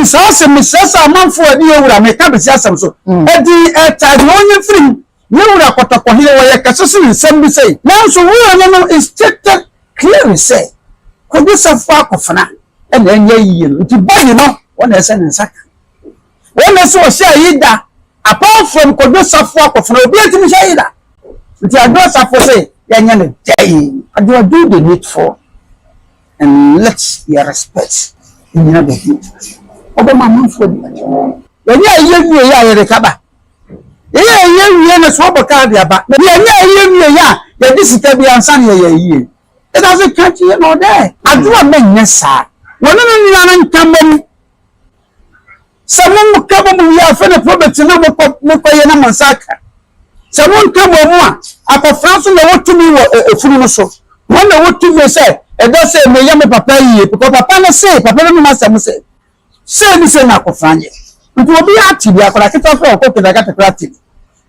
Nti saa asɛm mesrɛ sɛ amanfoɔ a ɛde yɛn wura meka bɛsi asɛm so ɛde ɛtaagye wɔn nyɛ mfiri mu. Yɛn wura Kɔtɔkɔhene wɔyɛ kɛse sene nsɛm bi sei. Nanso wura no no is stated clearly sɛ Kwadwo Safo Akofena na ɛnyɛ ayie no nti body no wɔn na ɛsɛ ne nsa ka. Wɔn na ɛsɛ wɔhyɛ ayi da apart from Kwadwo Safo Akofena obi antumi nhyɛ ayi da. Nti Adwoa Safo se yɛnyɛ no dɛn? Adwoa do the needful and let your respect nnyina baabi. Ɔbɛma amanfoɔ adi akyi. Yɛnyɛ ayie nwieɛ a yɛde ka ba. Yɛyɛ ayie wie no so wɔbɔ kaa de aba. Na yɛnyɛ ayie wie a yɛde sika bi ansa na yɛyɛ ayie. It doesn't catch you know there. Adwoa mɛnyɛ saa. Wɔne ne nua no nka mmom. Sɛ mo ka bɔ mu wie a afei na probate na mokɔ mokɔyɛ na mo nsa aka. Sɛ monka bɔ mu a akɔfra nso na ɛwɔ tumi wɔ efunu no so. Wɔn na ɛwɔ tumi sɛ ɛdɔ sɛ meyɛ me papa yie because papa no se papa no num asɛm se Sei ne sei na akofena yɛ. Nti obiara te bi, akwadaa ketewa koraa a ɔkɔ kindergarten koraa te bi.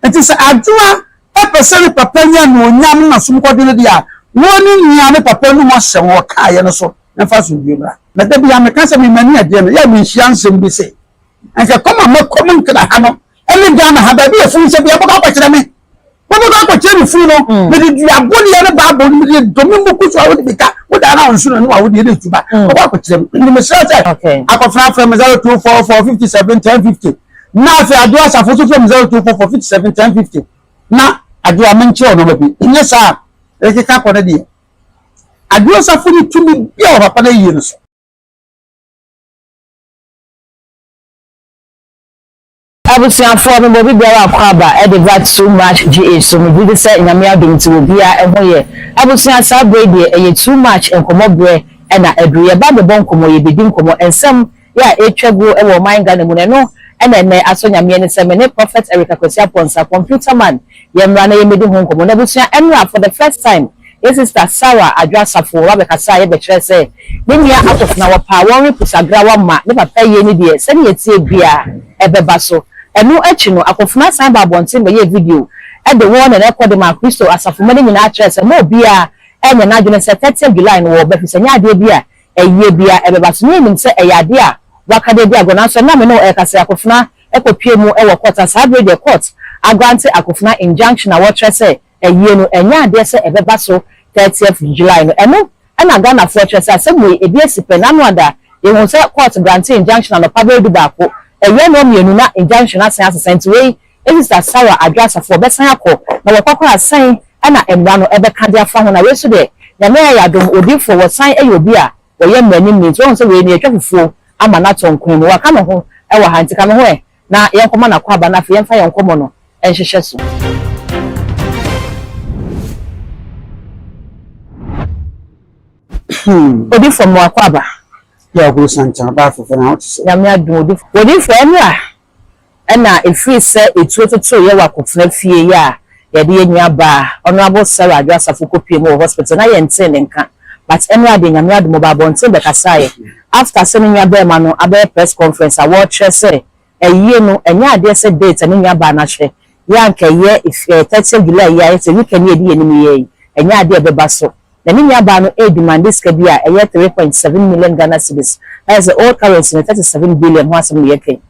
Nti sɛ Adwoa pɛ sɛ ne papa nya anuonyam ne n'asomkɔdwe no deɛ a, wɔne nea ne papa anum asɛm a ɔkaeɛ no so mfa asomdwoeɛ mmra. Na da biara meka sɛ me m'ani adeɛ no, yɛ a menhyia nsɛm bi sei. Anka kɔm a makɔ mu Nkra ha no ne Ghana ha, baabi a funu hyɛ biara, mobɛkɔ akɔkyerɛ me. Mobɛkɔ akɔkyerɛ me funu no, mede dua bodeɛ ne Bible no, mede dome mu kusu a wode bi ka, wodaa na nso no ne wawodeɛ ne tuba. Mobɛkɔ akɔkyerɛ me. Nti mesrɛ sɛ, akɔfena frɛ me 0244 57 10 50. Na afei Adwoa Asafo nso frɛ me 0244 57 10 50. Na Adwoa menkyerɛ wo nneɛma bi. Nyɛ saa a, ɛkeka kɔ no deɛ. Adwoa Asafo ne tumi bi a wɔ papa no ayie no so. Abusuafoɔ mema obi biara akwaaba de ba too much GH so megyedi sɛ Nyame adom nti obiara ho yɛ. Abusua saa berɛ yi deɛ ɛyɛ too much nkɔmmɔ berɛ na aduru yɛba bɛbɔ nkɔmmɔ yɛbɛdi nkɔmmɔ nsɛm yɛ a ɛretwa guo wɔ ɔman Ghana mu no ɛno na ɛnnɛ asɔ Nyame ani sɛ me ne Prophet Eric Akwasi Amponsah computer man yɛmmra na yɛmmɛdi ho nkɔmmɔ na abusua ɛnnora for the first time Yɛn sista Sarah Adwo Asafo ba bɛkasaa yɛ bɛkyerɛɛ sɛ ne nua akofena wɔpaa wɔn repusagrawa ma ne papa yie ne deɛ sɛdeɛ ɛteɛ biara ɛbɛba so. Ɛno akyi no akofena san baa abɔnten bɛyɛɛ video de wɔn ne ɛkɔ de maa Kristo asafo mma no nyinaa kyerɛɛ sɛ mma obiara ɛnyɛ n'adwene sɛ 30th July no wɔreba firi sɛ ɛnyɛ adeɛ bi a ayie biara ɛbɛba so. Ne yɛnim sɛ ɛyɛ adeɛ a wɔaka de adi agorɔ nanso ɛnam me ne wo ɛrekasa yi akofena kɔpue mu wɔ court a saa berɛ yi deɛ court agrante akofena injunction a wɔkyerɛ sɛ Ayie no, ɛnyɛ adeɛ sɛ ɛbɛba so thirtieth July no. Ɛno na Ghanafoɔ kyerɛ sɛ asɛm wei, ebi asi pɛn. N'ano ada, yɛhuu sɛ court grantee injunction anɔpa bɛyɛ dubaako, awia nnɔn mmienu na injunction asan asesa. Nti wei, Sister Sarah Adwo Asafo ɔbɛsan akɔ na wɔkɔ koraa sɛn na mmara no ɛbɛka de afa ho. Na wei nso deɛ, Nyame ayɛ adom, odiyifoɔ, wɔsan yɛ obi a wɔyɛ mmaranimni. Nti woahu sɛ wei no yɛtwa fufuo ama no atɔ nkwan mu. Waka ne ho wɔ ha, nti ka me ho ɛ. Na yɛnkɔma no akwaaba na afei yɛmfa yɛn nkɔmmɔ no nhyehyɛ so. Odifo mo akwaaba. Yɛ ɔhuru sankyɛn ɔbaa fɛfɛ na wote sɛ. Nyame adom odifo. Odifo ɛnora ɛna ɛfiri sɛ ɛtuo totoo yɛ wɔ akofena fie yɛ a yɛde yɛ nua baa Honourable Sarah Adwo Asafo kɔ pie mu wɔ hospital na yɛntee ne nka but ɛnora deɛ Nyame adom ɔbaa abɔnten bɛkasaeɛ after sɛ ne nua bɛɛma no abɛyɛ press conference a wɔrekyerɛ sɛ Ayie no, ɛnyɛ adeɛ sɛ date a ne nua baa no ahyɛ yɛ a anka ɛyɛ 30th July yi a ayɛ sɛ weekend yi a ɛdi yɛn anim yi ara yi, ɛnyɛ adeɛ a ɛbɛba so. Na ne nua baa no redemande sika bi a ɛyɛ 3.7 million Ghana cedis, na ayɛ sɛ old currency no 37 billion ho asɛm na yɛreka yi.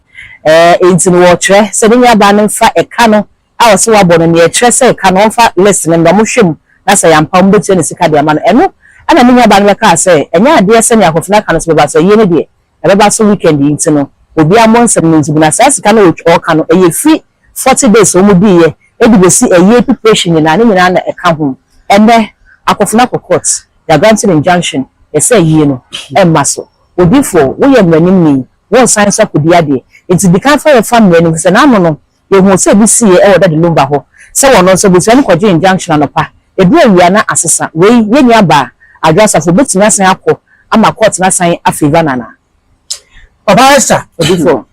Ɛɛ, enti no wɔrekyerɛ sɛ ne nua baa no mfa ɛka no a ɔse wabɔ no, nea ɛkyerɛ sɛ ɛka no ɔmfa list no mmra, wɔhwɛ mu na sɛ ɛyɛ ampa a wɔbɛtua ne sika de ama no. Ɛno na ne nua baa no bɛkaa sɛ ɛnyɛ adeɛ sɛ nea Akofena ka no sɛ bɛba so ayie no deɛ, ɛbɛba so weekend yi nti no obiara mmɔ nsɛm no nti na saa sika no ɔɔka no ɛyɛ firi 40 days a wɔn diiɛ ɛde bɛsi ayie preparation nyinaa ne nyinaa na ɛka ho ɛnɛ akɔfena kɔ court they are granting injunction yɛsɛ ayie no ɛmma so odifoɔ woyɛ mmaranimni wonsan nso akɔdi adeɛ nti dikan fa yɛfa mmara no mu fisɛ n'ano no Yɛhuu sɛ ebi siiɛ wɔ Daddy Lumba hɔ, sɛ wɔno nso abusua no kɔgyee injunction anɔpa, ɛduru awia na asesa. Wei, yɛn nua baa, Adwo Asafo, bɛtumi asan akɔ ama court no asan a favour no anaa? Papa Esther, Odifoɔ.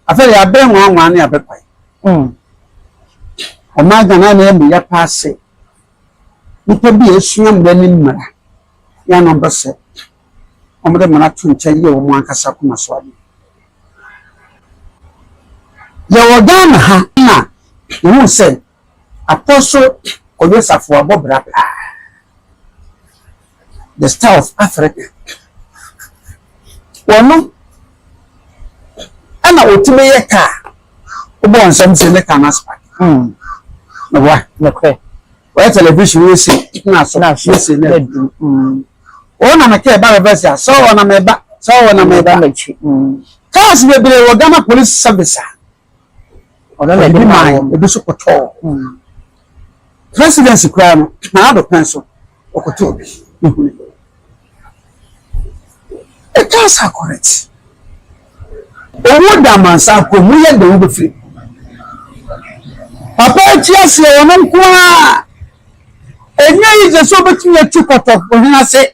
Afei deɛ abɛ nwanwa ne abɛ kwae. Ɔman Ghana na ɛyɛ me ya paa sɛ nipa bi a esua mmara ne mmara yɛ a na ɔmpɛ sɛ wɔde mmara to nkyɛn yɛ wɔn ankasa akoma so adeɛ. Yɛwɔ Ghana ha na yɛhu sɛ Apostle Kwadwo Safo abɔ bra paa. The Star of Africa. Wɔno na ɔtumi yɛ kaa. Wobɔ nsɛm sɛ ne kaa no aspark. Meboa. Nokorɛ. Wɔyɛ television yɛ se na asɔ yɛ se na adum. Wɔn na meka ɛba reverse a sɛ ɔwɔ na meba, sɛ ɔwɔ na meba. Cars bebree wɔ Ghana Police Service a Ɔno na ɔde ɛde bi maa maa wɔn. Ebi so kɔtɔɔ presidency koraa no na ado pɛn so ɔkɔtɔɔ bi ehunu. The cars are correct. Owó da amansa kɔ mu yɛ de wo bɛfiri. Papa akyi aseɛ wɔn nko ara enye yi sɛ sɛ obetumi atu kɔtɔ ɔhene ase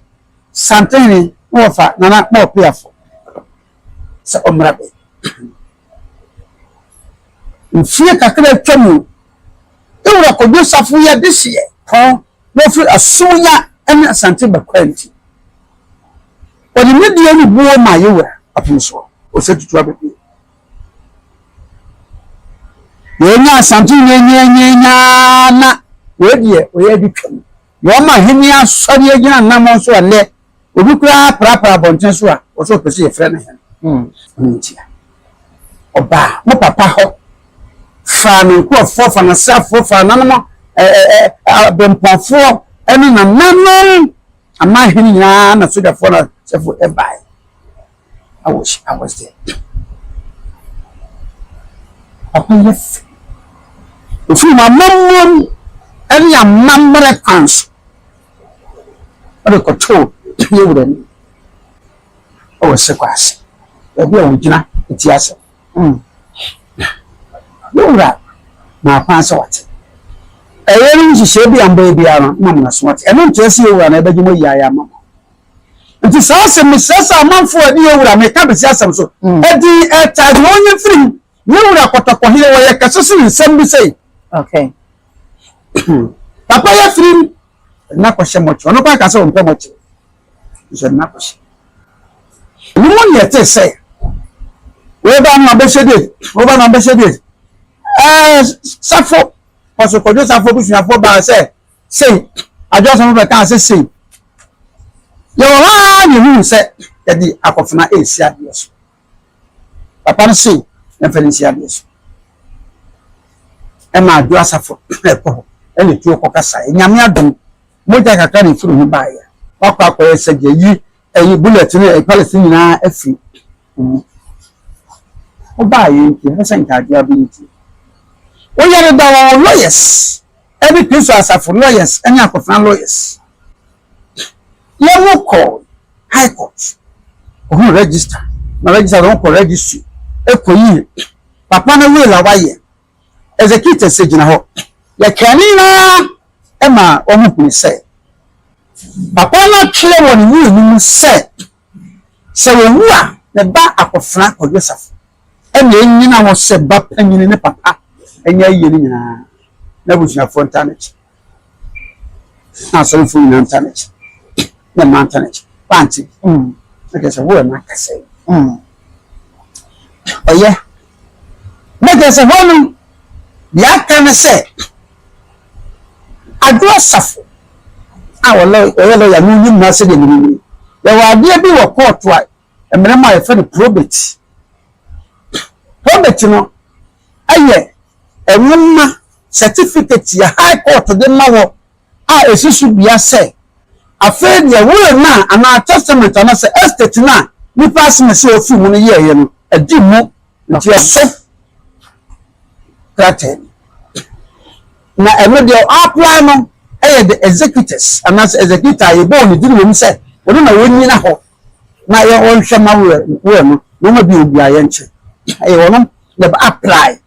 santene na wɔfa nana na ɔpeafo sɛ ɔmmra bɛ. Mfie kakra atwa mu, ewura Kwadwo Safo yɛ de hyeɛ pɔn na ofiri Asunya ne Asante Bakwa nti. Wɔde ne deɛ ne buo ma yɛwura apem soɔ ɔsɛ tutu abɛbie. Yɛnya Asante nyanyanya na wei deɛ ɔyɛ adi twam. Deɛ ɔma ahenni asɔre agyina nam nso a nnɛ obi koraa prapra abɔnten so a wɔsɛ ɔpɛ sɛ yɛfrɛ no hene. Ɔno ntia. Ɔbaa mo papa hɔ faa ne nkurɔfoɔ, fa n'asraafoɔ, fa nanom abempɔnfoɔ ne nananom amanhene nyinaa na sogyafoɔ na sɛfo ɛbaeɛ. I was there. Papa yɛ fɛ. Ofiri mu amammuom ne amammerɛ kwan so. Ɔde kɔtoo yɛwura ni ɛwɔ Sekɔ ase. Baabi a wɔgyina ti asɛm. Yɛwura maa kwan sɛ wate. Ɛyɛ no nhyehyɛe bi a mbɔyɛ biara no na mo so wate. Ɛno nkyerɛ sɛ yɛwura na ɛbɛgye mo ayi ayɛ ama mo. Nti saa asɛm mesrɛ sɛ amanfoɔ a ɛde yɛwura meka bɛsi asɛm so. Ɛdi ɛtaade wɔn nyɛ mfiri mu. Yɛwura kɔtɔkɔhene wɔyɛ kɛse sene nsɛm bi sɛi. Papa yɛ firi mu na kɔhyɛ mɔkyerɛ. Ɔno kɔ aka sɛ ɔmpɛ mɔkyerɛ. Nso na kɔhyɛ. Ɛno mu neɛ ɛte sɛ wɔba no abɛhyɛ date, wɔba no abɛhyɛ date. Safo, Pɔso Kwadwo Safo abusuafoɔ baa sɛ sei, Adwo Asafo bɛkaa sɛ sei. Yɛwɔ hɔ ara na ehunu sɛ yɛde akɔfena esi adeɛ so. Papa no sei, yɛmfa no nsi adeɛ so. Ɛma Adwo Asafo ɛkɔ hɔ, ɛna etuo kɔ kasa. Nyame adom, mogya kakra na efiri ho baeɛ. Wakɔ akɔyɛ sɛ deɛ yi ɛyi bullet ne palace nyinaa afiri mu. Wobaa yɛn nti, ɛsɛ sɛ nka Adwo abɛyɛ tie. Woyɛre da wɔ lawyers, ɛne Kristo Asafo lawyers, ɛne akɔfena lawyers. Yɛn kɔ High Court, ohun register, na register wɔn kɔ registry, ɛkɔ yi papa no will a wayɛ, executors gyina hɔ. Yɛka ne nyinaa ɛma wɔn hunu sɛ papa no atwerɛ wɔ ne will no mu sɛ wɔwu a, ne ba akɔfena Kwadwo Safo ɛna enyina hɔ sɛ ba panyin ne papa ɛnyɛ ayie no nyinaa, na abusuafoɔ nta n'akyi, na asɔrefoɔ nyinaa nta n'akyi, na mmaa nta n'akyi. Wante na kyerɛ sɛ wo na akasa yi ɔyɛ na kyerɛ sɛ hɔ no deɛ aka ne sɛ Adwo Asafo a ɔyɛ lɔya no onyim na sɛdeɛ menim yi, yɛwɔ adeɛ bi wɔ court a mmerɛ mu a yɛfrɛ no probate. Probate no ɛyɛ nwoma certificate yɛ High Court de ma wɔ a esi so dua sɛ afei deɛ will no a anaa testament anaasɛ estate no a nipa asɛm sɛ ofiri mu no yɛɛyɛ no adi mu, nti ɛso krataa bi na ɛno deɛ apply no ɛyɛ the executors anaasɛ executor a yɛbɔ wɔn din wɔ mu sɛ wɔn na wɔnyina hɔ na yɛ wɔnhwɛ ma will no na wɔn bi obi a yɛnkyɛ ɛyɛ wɔn na bɛ apply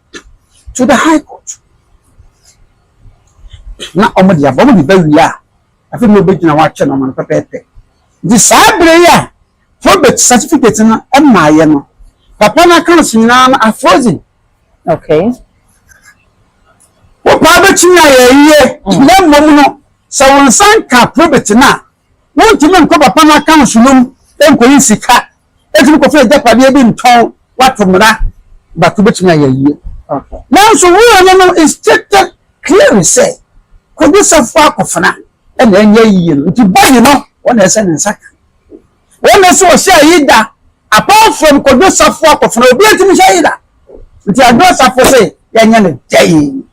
to the High Court na wɔn de aba. Wɔn de ba wie a, afei na wɔbɛgyina hɔ akyɛ no ɔmo no pɛpɛɛpɛ. Nti saa bere yi a probate certificate no ɛmaayɛ no, papa no accounts nyinaa no afrozen. Wopaa bɛtumi ayɛ yie, na mmom no sɛ wo nsa nka probate no a, wontumi nkɔ papa no accounts no mu nkɔyi sika, ɛtumi kɔfa agyapadeɛ bi ntɔn wato mmara bato bɛtumi ayɛ yie. Nanso will no is stated clearly sɛ Kwadwo Safo akɔfena ɛna ɛnyɛ yie no, nti bɔyi no wɔn na ɛsɛ ne nsa ka, wɔn na ɛsɛ ɔhyɛ ayi da. Apart from Kwadwo Safo Akofena, obi antumi nhyɛ yi da. Nti Adwo Safo se yɛnyɛ no dɛn?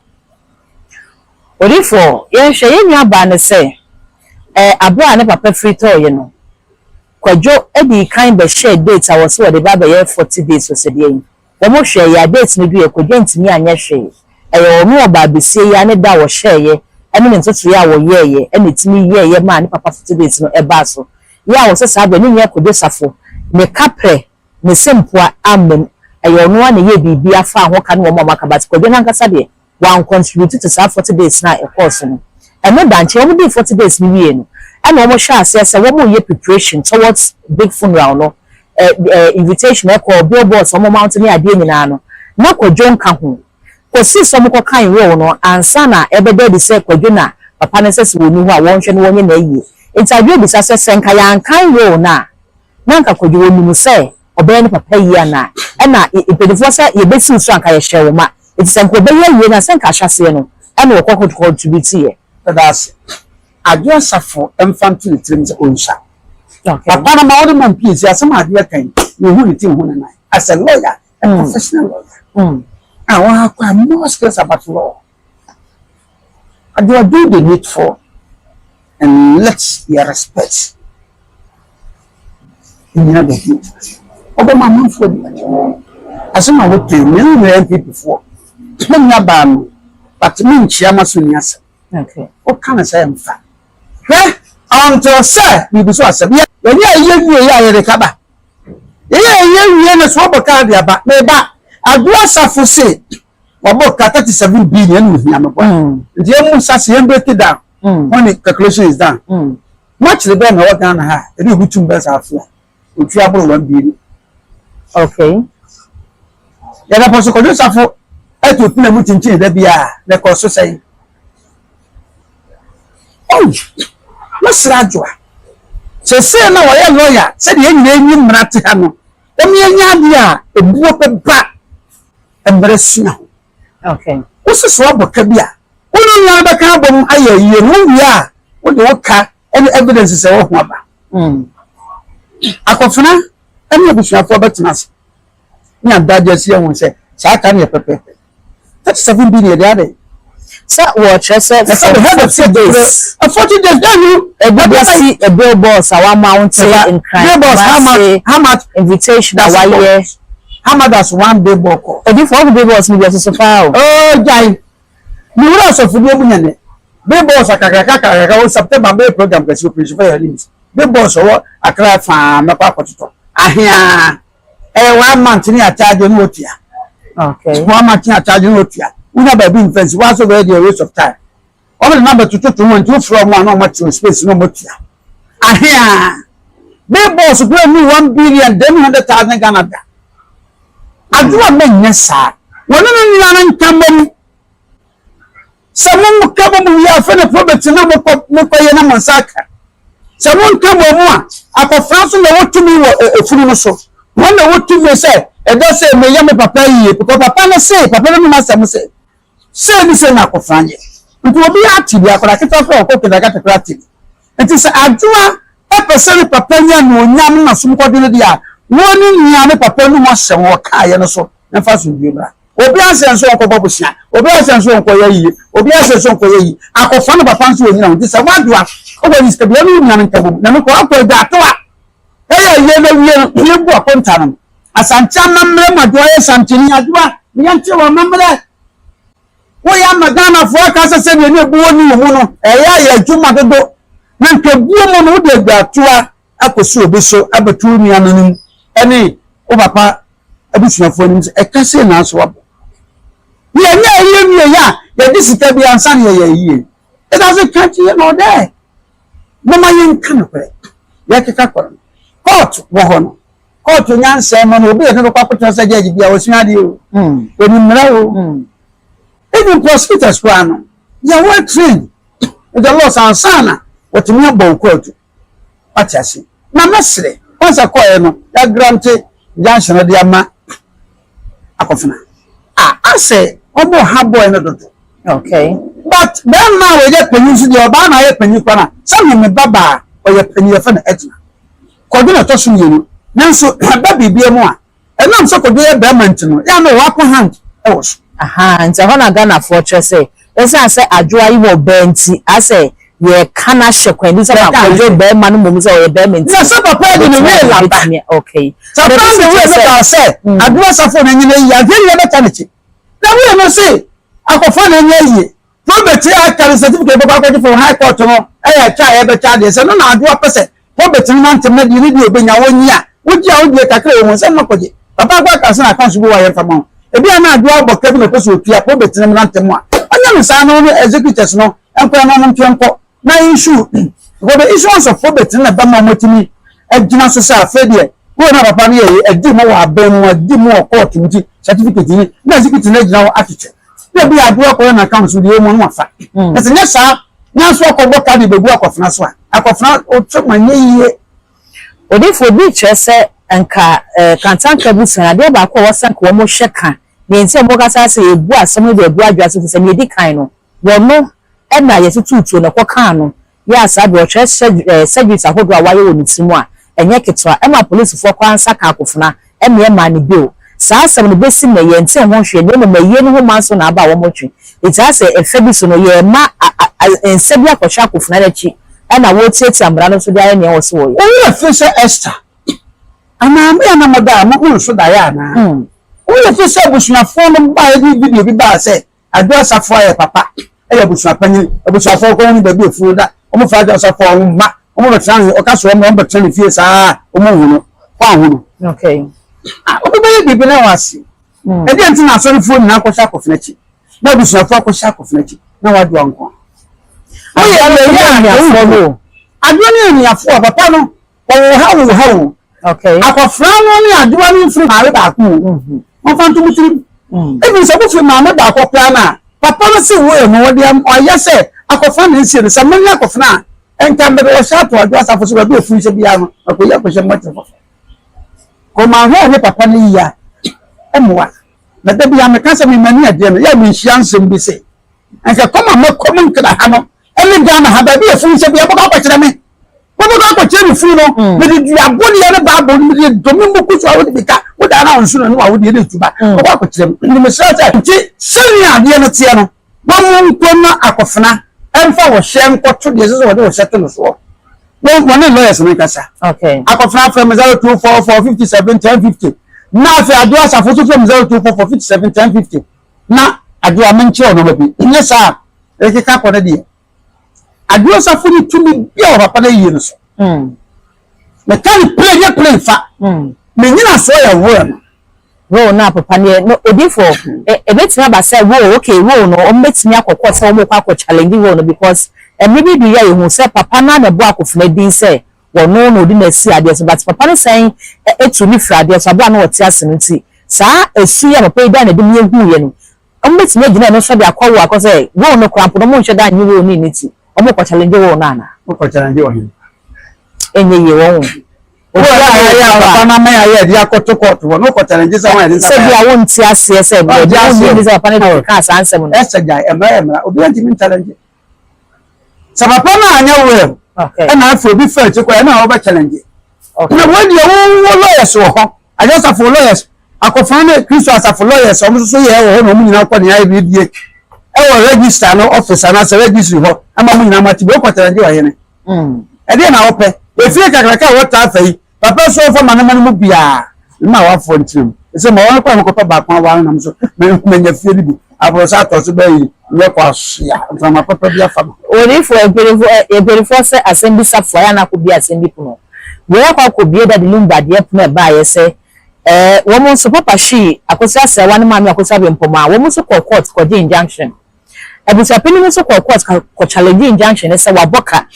Odiyifoɔ, yɛnhwɛ, yɛn nua baa no sɛ, eh, aberɛ a ne papa firi tɔɔeɛ no, Kwadwo dii kan bɛhyɛɛ date a wɔse wɔde ba abɛyɛ 40 days ɔsɛdeɛ yi. Wɔn hwɛeɛ a, date no duiɛ, Kwadwo antumi anyɛ hwee. Ɛyɛ ɔno ɔbaa besie yi ara ne da a wɔhyɛeɛ ne ne ntotoeɛ a wɔyɛeɛ na ɛtumi yɛeɛ maa ne papa 40 days no baa so. Yɛ a wɔsɛ saa berɛ no nyɛ Kwadwo Safo ne kaprɛ ne sempoa amma mu. Ɛyɛ ɔno ara na ɛyɛɛ biribiara faa ho ka ne wɔn a wɔaka but Kwadwo no ankasa deɛ wancontribute to saa 40 days no a ɛkɔɔ so no. Ɛno da nkyɛn wɔn dii 40 days no wiee no ɛna wɔn hyɛɛ aseɛ sɛ wɔn reyɛ preparation towards big funeral no, ɛ ɛ invitation ɛkɔɔ, billboards a wɔn mount ne adeɛ nyinaa no na Kwadwo nka ho. Kɔsii sɛ wɔkɔkan will no ansa na ɛbɛda adi sɛ Kwadwo na papa no sɛ sɛ ɔnni hɔ a wɔnhwɛ na wɔnyɛ no ayie. Nti Adwoa bisa sɛ, sɛ nka yɛankan will no a, na anka Kwadwo ɔnim sɛ ɔbɛyɛ ne papa yie anaa? Ɛna mpanimfoɔ sɛ yɛbɛsiw so a anka yɛhyɛɛ wo ma. Nti sɛ nka ɔbɛyɛ awie no a, sɛ nka ahyɛaseɛ no ɛna ɔkɔ contributeeɛ. Meda ase. Adwoa Safo mfa nto ne tirim sɛ ɔnsua. Papa no ma wode ma mpie si asɛm a Adwoa ka yi, mehu ne ti nhu ne nan. As a lawyer, a professional lawyer, a wɔacquire more skills about law. Adwoa, do the needful and let your respect nyina baabi. Ɔbɛma amanfoɔ di akyi. Asɛm a woka yi, me ne NPP foɔ, me nua baa no, but menkyia ma so nni asɛm. Woka no sɛ mfa. Hwɛ, until sɛ biribi so asɛm. Yɛnyɛ ayie wie yɛ a yɛde ka ba. Yɛyɛ ayie wie no so wɔbɔ kaa de aba. Meba, Adwoa Safo se wɔbɔ ka 37 billion ɛna ohia me bɔ. Nti yɛn mu nsa se yɛn break it down. When the calculation is done. Makyere bɛn na ɛwɔ Ghana ha a ɛde obi tum bɛn saa afe a otua aboro 1 billion. Yɛda pɔ so Kwadwo Safo ɛto pina mu kyinkyin da biara na ɛkɔ so sɛn. Oh, mesrɛ Adwoa. Sɛsɛ na wɔyɛ lawyer sɛdeɛ yɛn nyinaa nyi mmara te ha no, wɔn yɛnya adeɛ a ebuo bɛba mmerɛ sua ho. Wosi so abɔ ka bi a, wo ne nua no bɛka abom ayɛ yie no, wowie a, wode wo ka ne evidence sɛ wɔ ho aba. Akɔfena ne abusuafoɔ bɛtena ase ne adagye asi ɛho sɛ saa ka no yɛ pɛpɛɛpɛ. 37 billion deɛ adɛn? Sɛ wɔkyerɛ sɛ Na sɛ the head of 40 state days. A 40 days then you Ebi bɛsi a billboards a wɔamount Nkran, billboards, how much Kumasi, how much invitation a does it wɔayɛ. cost? How much does one billboard cost? Odiyifoɔ ɔho billboards no bi ɛsoso paa o. Oh, gyae. Ne wura asɔfodie mu nyɛ ne. Billboards akakraka akakraka wɔ September bɛyɛ program kɛse wɔ Prince Fayɛ Anim. Billboards ɔwɔ Accra faa mɛkɔ akɔtotɔ. Ahea. Ɛyɛ one month ne akyagye ne wɔtua. One month ne akyagye ne wɔtua. Wonya baabi mfɛnsi wɔaso bɛyɛ deɛ waste of time. Wɔn de number tototo ho nti wofrɛ wɔn a na wɔn akyerɛ space na wɔn atua. Ahea. Billboards kura mu 1 billion dem 100,000 Ghana da. Adwoa mɛnyɛ saa. Wɔne ne nua no nka mmom. Sɛ mo ka bɔ mu wie afei na probate na mokɔ mokɔyɛ na mo nsa aka. Sɛ monka bɔ mu a, akɔfra nso na wɔtumi wɔ efunu no so. Wɔn na wɔtumi sɛ ɛda sɛ meyɛ me papa yie because papa no se papa no num asɛm sɛ sei ne sei na akɔfra nyɛ. Nti obi ate bi akwadaa ketewa koraa ɔkɔ kindergarten koraa ate bi. Nti sɛ Adwoa ɛpɛ sɛ ne papa nya anuonyam na som kɔdwe no deɛ a, wɔn ne nua ne papa num asɛm wɔkaeɛ no so mfa asomdwie mmra. Obi asɛ nso ɔnkɔbɔ bosea, obi asɛ nso ɔnkɔyɛ yie, obi asɛ nso ɔnkɔyɛ yie. Akɔfa no papa nso ɔnyina ho. Nti sɛ woadoa, wowɔ yi sika bi, ɔne wo nua no nka bom. Na mekɔ akɔ agya atoa. Ɛyɛ yie na wie no, yɛbu akonta no. Asante amammerɛ mu Adwoa yɛ santeni. Adwoa, yɛnte wɔ amammerɛ. Woyɛ ama Ghanafoɔ aka sɛ sɛdeɛ ne ebuo ni wo mu no, ɛyɛ ayɛ adwuma dodo. Na nka ebuo mu no, wode agya atoa akɔsi obi so abɛto wo nua no anim ɛne wo papa abusuafoɔ anim sɛ ɛka sei na aso abɔ. Yɛnyɛ ayie nwie yɛ a yɛde sika bi ansa na yɛyɛ ayie. It doesn't count here nor there. Moma yɛnka nokorɛ. Yɛkeka kɔ no. Court wɔ hɔ no. Court nyansɛm mu no obi yɛ ne bɛkɔ akɔtena sɛ judge bi a wɔsua adeɛ o. Wɔnim mmara o. Even prosecutors koraa no, they are well trained in the laws ansa na wɔtumi abɔ wo court. Wate ase. Na mɛsrɛ, wɔn sɛ kɔɛ no, yɛagrant injunction no de ama akɔfena. A asɛ wɔn ha boy no dodo. But bɛrima a wɔyɛ panyin nso deɛ ɔbaa na ayɛ panyin kora na sɛ me me ba baa ɔyɛ panyin yɛfɛ no Edna. Kɔdwo na ɛtɔ so mmienu. Nanso ɛba biribiara mu a, ɛnam sɛ Kwadwo yɛ barima nti no, yɛ a na ɔwɔ upper hand wɔ so. Ahaa, nti ɛhɔ na Ghanafoɔ kyerɛ sɛ ɛsiane sɛ Adwoa yi wɔ ɔbaa nti, asɛ yɛreka no ahyɛ kwan bi sɛ ma Kwadwo barima no mmom sɛ ɔyɛ barima nti Na sɛ papa yi de ne wheel aba, ɔbɛtumi, okay. sɛ But papa ebi de nso wheel kyerɛ no sɛ baa sɛ Adwoa Safo na ɛnyɛ n'ayie, ahwɛ yie bɛka n'akyi. Na wheel no se akɔfa na ɛnyɛ ayie. Probate a aka no certificate bɛkɔ akɔgye from high court no yɛ kyɛ a yɛbɛkyɛ adeɛ. Sɛ ɛno na Adwoa pɛ sɛ probate no nantem na deɛ ne deɛ ɔbɛnya ɔnyi a, wogye a wodie kakra wɔ mu sɛ no kɔgye. Papa akɔ aka sɛ n'account so bi wɔ a yɛmfa ma wo. Ebia na Adwoa abɔ ka bi na ɔpɛ sɛ ɔtua probate no mmra ntɛm a, ɔnyɛ no saa na ɔne executors no nkɔ na wɔn ntwe nkɔ na issue because the issuance of probate no na ɛbɛma wɔatumi agyina so sɛ afei deɛ wei na papa no yɛ yi adi mu wɔ aban mu adi mu wɔ court mu nti certificate ni na executive no agyina hɔ akyekyɛ na ebi adoɔ akɔyɛ na account so deɛ emu no wafa na sɛ nyɛ saa nanso akɔbɔ ka de bɛgu akɔfena so a akɔfena ɔtwe ma nyɛ yie. Odifo bi kyerɛ sɛ nka eh, Kantanka abusua adeɛ baako a wɔsɛ nka wɔn hwɛ ka deɛ nti a wɔkasa sɛ ebu asɛm no de agu adwa so fi sɛ nea edi kan no wɔno na yɛtotoo tuo na ɛkɔkaa no yɛ a saa bere ɔkyerɛ surgeries ahodoɔ a wayɛ wɔ ne ti mu a ɛnyɛ ketewa ɛma apolisifoɔ koraa nsa kaa akofena ɛma ɛmaa no bail. Saa asɛm no bɛsi nnɛ yɛntee ho hwee na mmom ayie no ho manso na aba a wɔtwe nti asɛ ɛfɛ bi so no yɛrema nsa bi akɔhyɛ akofena no akyi ɛna wɔretiatia mmara no so de ayɛ nea ɛwɔ sɛ wɔyɛ. Wo werɛ firi sɛ Esther anaa me a na moda a mo nso daeɛ anaa? Wo werɛ firi sɛ abusuafoɔ no baeɛ de video bi baa sɛ Adwo Asafo ayɛ papa, yɛ abusua panyin. Abusuafo kɔ wɔn baabi afuo da, wɔn fa Adwo Asafo a wɔn mma, wɔn bɛtena ne, ɔka so wɔn wɔn bɛtena ne fie saa a, wɔn nhu no, kɔ ahu no. Okay. Ah, obi bɛyɛ biribi na wase. Ɛdeɛ nti na asɔrefoɔ nyinaa akɔhyɛ akɔfena akyi, na abusuafoɔ akɔhyɛ akɔfena akyi, na wadwo anko. Woyɛ deɛ ɛyɛ a, no. Adwo ne anuafoɔ a, papa no, wɔwɔ ha wɔ ha o. Okay. Akɔfra no ne adewa no mfiri maame baako o. Wɔmfa nto mo tirim. Even sɛ mofiri maame baako koraa no a, papa no se wei no wɔde ɔyɛ sɛ akɔfra na nsie no. Sɛ mene akɔfra a, nka mede ɔhyɛ ato adwo asafo so baabi a ofunu hyɛ biara no, makɔyi akɔhyɛ mmɔkyere foforɔ. Kɔmanhwɛ ne papa no yie a, ɛmmoa. Na da biara meka sɛ me m'ani adeɛ no, yɛ a menhyia nsɛm bi se, nka kɔm a mɛkɔ mu nkra ha no, ɛne Ghana ha baabi a efunu hyɛ biara, mobɛkɔ akɔkyerɛ me. Mobɛkɔ akɔkyerɛ me funu no, mede duabodeɛ ne Bible no mede dome mu gu so a wode bi ka, wodaa na wonso no ne w'awodeɛ no etu ba. Mobɛkɔ akɔkyerɛ me. Nti mesrɛ sɛ, nti sɛnea adeɛ no teɛ no, wɔn nkɔ na akɔfena mfa ɔhyɛ nkɔto deɛ ɛsɛ sɛ wɔde ɔhyɛ to no soɔ. Wɔn wɔne lawyers no nkasa. Okay. Akɔfena frɛ me 0244 57 10 50. Na afei Adwo Asafo nso frɛ me 0244 57 10 50. Na Adwo a menkyerɛ wo nneɛma bi. Nyɛ saa a, ɛkeka kɔ no deɛ. Adwo Asafo ne tumi bi a wɔ papa no ayie no so. Meka no plane nyɛ plane fa. Me nyinasoɔ yɛ will no. Will no a papa no yɛ no odifo ebetumi aba sɛ will okay will no wɔn betumi akɔ court sɛ wɔn kɔ akɔ challenge will no because mmere bi du yɛ ehu sɛ papa no na ɛbɔ akofena din sɛ wɔno na odi na asi adeɛ so but papa no san etu ne firi adeɛ so abere a na ɔte ase no nti saa esu yi a papa yi da na ɛde mu ehu yɛ no wɔn betumi agyina ɛno so de akɔ will akɔ sɛ will no koraa mpo no wɔn nhyɛ da nye will no nni ti wɔn kɔ challenge will no ana. Wɔn kɔ challenge wɔ he? Ɛnyɛ yie wɔn ho. Wo a yɛ a papa no ama yɛ de akɔto kɔɔto hɔ no wokɔ challenge sɛ wɔn yɛde nsa Sɛ bi a wonte aseɛ sɛ Ɔnte aseɛ. wonni sɛ papa no de kaa saa nsɛm no. Ɛsɛ gyae mmara yɛ mmara obiara ntumi nchallenge sɛ papa no anyɛ will Okay. ɛna afei obi fa akyi kɔ ɛna wɔbɛ challenge Okay. na wɔn deɛ wɔwɔ lawyers wɔ hɔ ayɛ asafo lawyers akɔfra ne Kristo asafo lawyers wɔn nso so yɛ wɔ hɔ na wɔn nyinaa kɔ nea ayɛ bie ɛwɔ register no office anaasɛ registry hɔ ama wɔn nyinaa mo ate bi wɔkɔ challenge wɔ hene ɛdeɛ na wɔpɛ efie kakraka a wɔtaa fa yi papa so ɔfa ma ne ma no mu biara mma awafoɔ nkyerɛ mu ɛsɛ ma wɔn kɔ a mekɔpɛ baako aware nam so manya fie no bi aborɔsa atɔ so bɛyi nyɛ kɔ asoa mframa papa bi afa ma Odifo mpanyinfoɔ mpanyinfoɔ sɛ asɛm bi safoa yɛ anakɔ bi asɛm bi pono. Wei akɔ akɔ bie Daddy Lumba deɛ pono ɛbaayɛ sɛ ɛɛ wɔn nso Papa Shee Akosua Asɛwa ne Maame Akosua Bempɔmaa wɔn nso kɔɔ court kɔgye injunction. Abusuapanin no nso kɔɔ court kɔ challenge injunction no sɛ wabɔ ka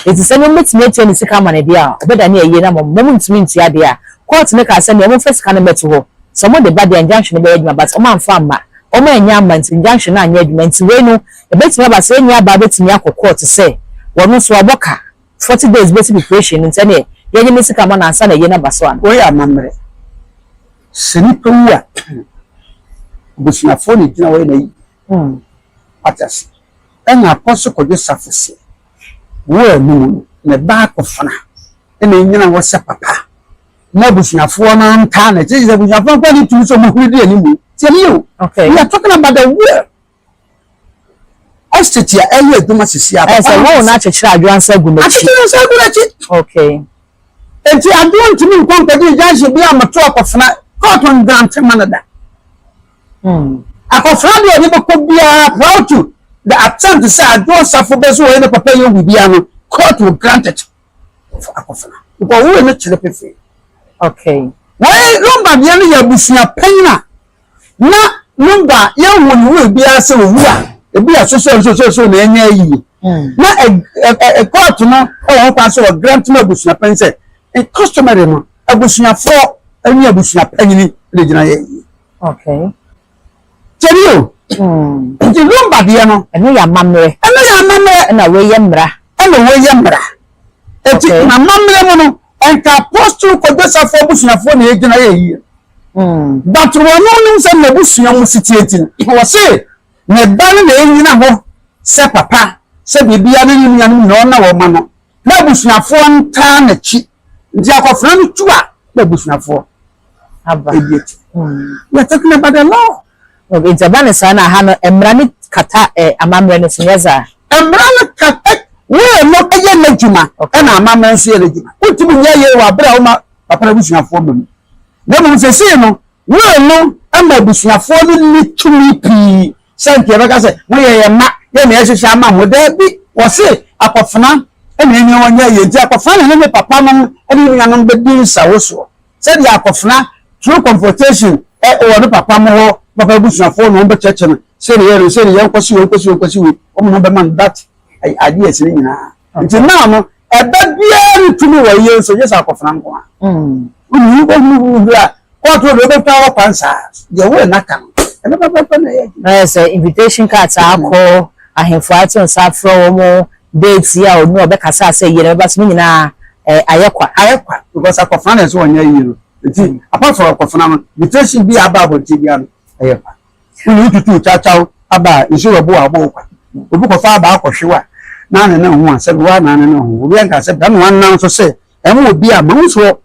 enti sɛ wɔn bɛtumi atua ne sika ama no deɛ a ɔbɛdane ayie no ama wɔn, wɔn ntumi ntua deɛ a court no kaa sɛ nea wɔmfa sika no mmɛto hɔ sɛ wɔde ba deɛ a injunction no bɛyɛ adwuma but wɔn amfa amma wɔn annya amma nti injunction no anyɛ adwuma nti wei no ɛbɛtumi aba sɛ yɛn nuabaa bɛtumi akɔ court sɛ wɔn nso wabɔ ka 40 days bɛsi preparation no nti ɛneɛ yɛnye ne sika ma no ansa na ayie no aba so ana. Wei yɛ amammerɛ. Sɛ nipa wu a, abusuafoɔ na ɛgyina hɔ yɛ n'ayie. Wate ase? Ɛna Apostle Kwadwo Safo se, wo a mu no, ne ba akɔfena na ɛnyina hɔ sɛ papa. Na abusuafoɔ no ntaa na kyerɛ sɛ abusuafoɔ nkɔ ne tumi sɛ ɔmo huri di anim. Tiɛ mi o. Okay. We are talking about the will. Estate a ɛyɛ adwuma sisi a. Ɛyɛ sɛ wɔn na akyekyere Adwoa nsa gu n'akyi. Akyekyere nsa gu n'akyi. Okay. Nti Adwoa ntumi nkɔ nkɔgye injunction bi a moto akɔfena court ngrante ma no da. Akɔfena deɛ ɔde bɛkɔ biara prior to the attempt sɛ Adwoa Safo bɛ so wɔyɛ ne papa yɛ owu biara no, court will grant it for akɔfena. Because wo no kyerɛ pefee. Okay. Wɔyɛ Lumba deɛ no yɛ abusua panyin a na Lumba yɛnhu ne wo biara sɛ owu a ebi asosɔ nsososo na ɛnyɛ ayie. Na ɛ ɛ court no ɛwɔ ho kwan sɛ wɔ grant ma abusua panyin sɛ customary no abusuafoɔ ne abusua panyin na gyina yɛ yie. Kyɛni o. Nti Lumba deɛ no. Ɛno yɛ amammerɛ. Ɛno yɛ amammerɛ. Ɛna wɔyɛ mmara. Ɛna wɔyɛ mmara. Eti na amammerɛ mu no nka Apostle Kwadwo Safo abusuafoɔ na egyina yɛ yie. But wɔn nim sɛ n'abusua mu si tie ti no wɔse ne ba no na enyina hɔ sɛ papa sɛ biribiara ne ne nuanom nyinaa ɔna wɔn ma no na abusuafoɔ ntaa n'akyi, nti akɔfra no tu a na abusuafoɔ aba ebi akyi. We are talking about the law. Okay, nti ɛba ne saa na ha no mmara ne kata amammerɛ no so nyɛ saa? Mmara no ka wei no ɛyɛ n'adwuma ɛna amammerɛ nso yɛ n'adwuma. Wontumi nyɛ yie wɔ abere a woma papa no abusuafoɔ ma mu, na mmom sɛsei no wei no ama abusuafoɔ no ni tumi pii sɛ nka yɛbɛka sɛ moyɛ yɛ mma yɛ na yɛhyehyɛ ama mo. Daabi, wɔse akɔfena ɛna ɛnyɛ wɔn nyɛ yie, nti akɔfena na ne ne papa no ne ne nuanom bɛdi nsawo soɔ sɛdeɛ akɔfena through confrontation ɛ wɔ ne papa mo hɔ, papa abusuafoɔ na wɔn bɛkyerɛkyerɛ no sɛdeɛ yɛ no, sɛdeɛ yɛn kɔsi wei, kɔsi wei, kɔsi wei, wɔn na bɛma no that ideas ne nyinaa. Nti now no ɛbɛ biara ne tumi wɔ yie nso yɛ sɛ akɔfena nko a wọ́n wọ́n wọ́n a kóòtù de wọ́n bɛ wɔ kwan saa deɛ wọ́n naka no ɛno pɛpɛpɛ na ɛyɛ adwuma. Na yɛ sɛ invitation cards akɔ, ahemfo ato nsa afrɛ wɔn, date a ɔno ɔbɛkasa sɛ yie na bɛba so no nyinaa ayɛ kwa. Ayɛ kwa because akɔfena na ɛsɛ wɔnyɛ yie no, nti apart from akɔfena no, invitation bi a aba abɔnten bi ano ɛyɛ kwa. Wọ́n yi tutu kyakyaw aba a nsuo bɛbɔ wɔ abɔ kwa, obi kɔfa aba akɔhwew a naa ne ne ho a sɛbi wa naa ne ne ho obi anka sɛ bɛn wɔn nan so sɛ ɛmo obi a ma nso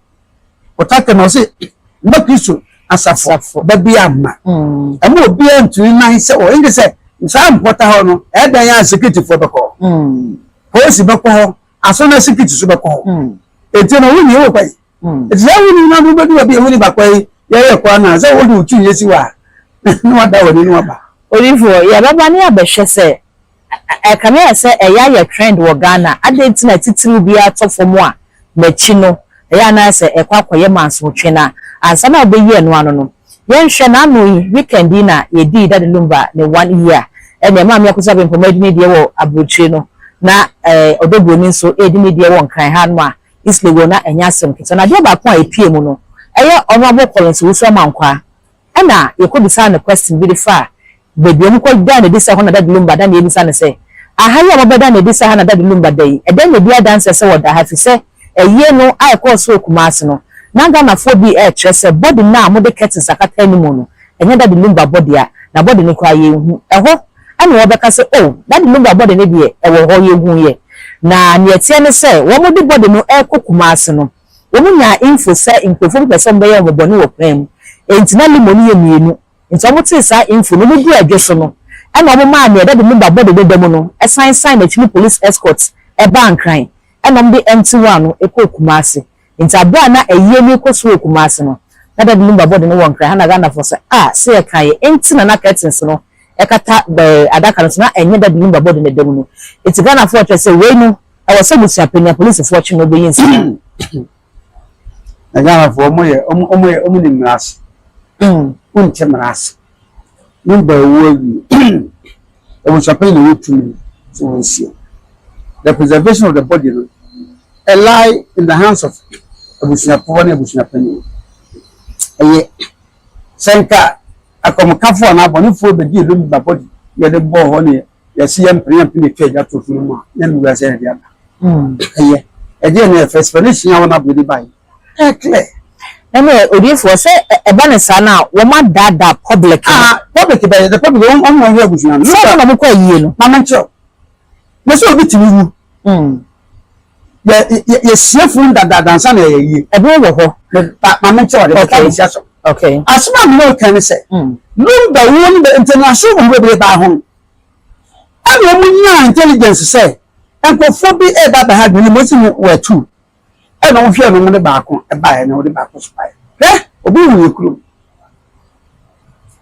ɔtaka na ɔsɛ mma Kristo asafo bɛbi ama ɛmo obi a ntumi nan sɛ ɔ ɛnti sɛ saa mpɔta hɔ no ɛdan yɛ a security foɔ bɛkɔ hɔ, polisi bɛkɔ hɔ, asɔnna security so bɛkɔ hɔ, eti no wunni wɔ kwan eti sɛ wunni na do bɛdu baabi a wunni bakɔ yi yɛyɛ kɔ ana sɛ wode otu yɛ si wɔ a na wada wɔ ni na waba. Odiyifoɔ, yɛbɛba ne abɛhwɛ sɛ ɛkame yɛ sɛ ɛyɛ ayɛ trend wɔ Ghana adeɛ nti na titiriw bi atɔ fam a n'akyi no ɛyɛ anaasɛ ɛkɔ akɔyɛ mansotwe. Na ansa na ɔbɛyi ɛno ano no, yɛnhwɛ n'ano yi, weekend yi na yɛdii Daddy Lumba ne one year, ɛna ɛma mi akɔsɔ abɛnpɔmɔ adi ne deɛ wɔ aburokyire no na Ɔdɔ Buroni nso ɛredi ne deɛ wɔ Nkran ha no a East Legon, na ɛnyɛ asɛm ketewa. Na adeɛ baako a epie mu no ɛyɛ Honourable Collins Owusu Amankwaa, ɛna yɛkɔ bisa no question bi de fa beebi a wɔn kɔ da na edi sɛ hɔ na Daddy Lumba da, na yɛbisa no sɛ aha yi a wɔbɛda na edi sɛ ha na Daddy Lumba da yi, ɛdɛn na ebi adanse sɛ wɔda ha? Fi sɛ ɛyie no a ɛkɔɔ so wɔ Kumasi no na Ghanafoɔ bi ɛrekyerɛ sɛ body no a wɔde curtains akata anim no ɛnyɛ Daddy Lumba body a na body no koraa yɛnhu ɛhɔ, ɛna wɔbɛka sɛ, oh, Daddy Lumba body no deɛ ɛwɔ hɔ, yɛhu yɛ. Na nea ɛteɛ ne sɛ wɔn de body no ɛrekɔ Kumasi no, wɔn nyaa info sɛ nkurɔfoɔ bi pɛ sɛ wɔbɛyɛ wɔn bɔne wɔ kwan mu, nti na limo no yɛ mmienu, nti wɔn tee saa info no, wɔn du adwo so no ɛna wɔn maa nea Daddy Lumba body no da mu no ɛsan san n'akyi ne police escort ɛbaa Nkran, ɛna wɔn de empty one no ɛkɔɔ Kumasi. Nti abere a na ɛyie no kɔ so wɔ Kumasi no na Daddy Lumba body no wɔ Nkran ha, na Ghanafoɔ sɛ a sɛ yɛka yɛ nti na curtains no ɛkata adaka no so na ɛnyɛ Daddy Lumba body no da mu no. Nti Ghanafoɔ kyerɛ sɛ wei no ɛwɔ sɛ busuapanyin apolisifoɔ kye no ɔbɛyi nsa. Na Ghanafoɔ ɔmo yɛ ɔmo ni mmara ase, wonte mmara ase. Lumba ewu awie, abusuapanyin na wɔtumi sɛ wɔn nsie. The preservation of the body no ɛ lie in the hands of abusuafoɔ ne abusuapanyin. Ɛyɛ sɛ nka akɔmkafoɔ anaa abɔnefoɔ bɛdi Lumba body yɛde bɔɔ hɔ ne yɛsi yɛ mpene yɛ mpene yɛtwa agya to funu mu a yɛn mu sɛ yɛde aba ɛyɛ ɛdeɛ no yɛ fɛ explanation a wɔn abɔ de ba yi ɛyɛ clear. Ɛnna odiifoɔ sɛ ɛba ne saa na wɔn adaadaa public no. Ah, public bɛyɛ the public wɔn hwɛ abusua no. Sɛ ɔmo na ɔmo kɔ ayie no. Maame nkyerɛw na sɛ obi tumi wu. Yɛ yɛ yɛsie funu dadaada ansa na yɛyɛ yie. Ɛbere wɔ hɔ. Me ba ma me nkyɛw ade meka Okay. besi asɛm. Okay. Asɛm a mene wo ka ne sɛ, Lumba wuo no bɛ nti no aso ho bebree baa ho. Ɛna wɔn nyaa intelligence sɛ nkurɔfoɔ bi reba abɛha adwene mu esi no wɔatu. Ɛna wɔn hwɛɛ no wɔn de baako baeɛ na wɔde baako so baeɛ. Hwɛ obi wu yɛ kurom.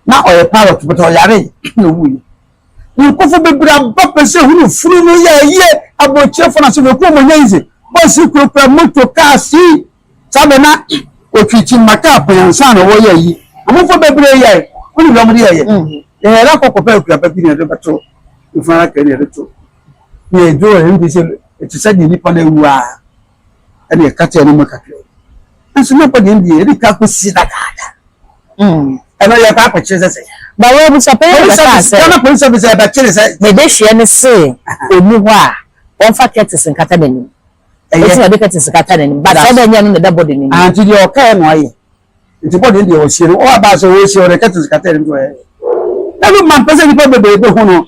Na ɔyɛ pilot but ɔyare na owuiɛ. Nkurɔfoɔ bebree aba pɛ sɛ hunu funu no yɛ yie aburokyerɛfoɔ na sɛ kurom ɔnyɛ easy. Bɔs kurakura moto kaa si saa bɛ na otwitwi mma kaa pɛn ansa na wɔyɛ yi. Amanfoɔ bebree yɛ wɔn deɛ wɔn de yɛ yɛ. Yɛyɛ akɔ kɔpɛ akuaba bi na yɛde bɛto mfunu adaka na yɛde to. Na yɛdwo wɔ yɛn sɛ ɛte sɛ deɛ nipa no awu a ɛna yɛkata ɛno mu kakra. Nso na bɔ deɛ deɛ yɛde ka kɔsi dadaada. Ɛno yɛkɔ akɔkyerɛ sɛ sɛ. Ba wɔ abusuapɛn yɛ bɛka sɛ. Ghana Police Service ɛbɛkyerɛ sɛ. Mede hyeɛ ne se ɔni hɔ a wɔmfa curtains nkata n'anim. Ɛyɛ. Ɛti na ɔde curtains kata n'anim. But sɛ ɔbɛnyɛ no na ɛda body n'anim. Nti deɛ ɔkae na ɔyɛ. Nti body deɛ ɔsie no ɔwɔ aba sɛ ɔsie ɔde curtains kata n'anim ɔyɛ. Na no ma mpɛ sɛ nipa bebree bɛhu no.